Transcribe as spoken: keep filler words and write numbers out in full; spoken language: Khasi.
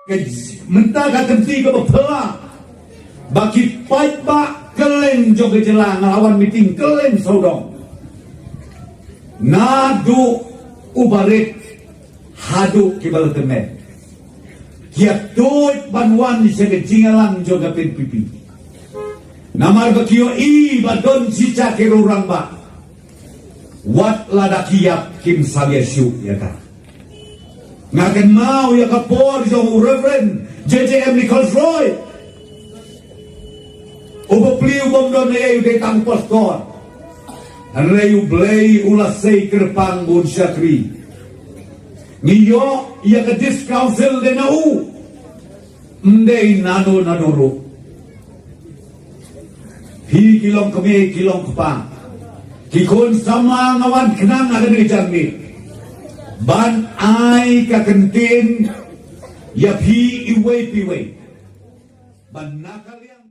Mynta ka kynti kaba phylla ba ki paidbah kylleng jong ka jylla, nga la wan meeting kylleng sawdong, naduh u barit haduh kiba la tymmen, ki ïa tuid ban wan sha ka jingïalang jong ka P N P P. Namar ba ki ïohi ba don shi cha ki rurang ba wat lada ki ïap kim sa ïa shu ïa ka. Nga kynmaw ïa ka por jong u Reverend J J M Nichols Roy, u bapli u bym don ei u dei tang pastor. Hynrei u Blei u la sei kyrpang bun shakri. Ngi ïoh ïa ka District Council dei na u, ym dei nano nano ruh. Phi ki long kmie, ki long kpa, ki khun samla, nga wan khnang ha kane ka janmiet ban ai ka kyntien ïa phi iwei pa iwei ban na ka liang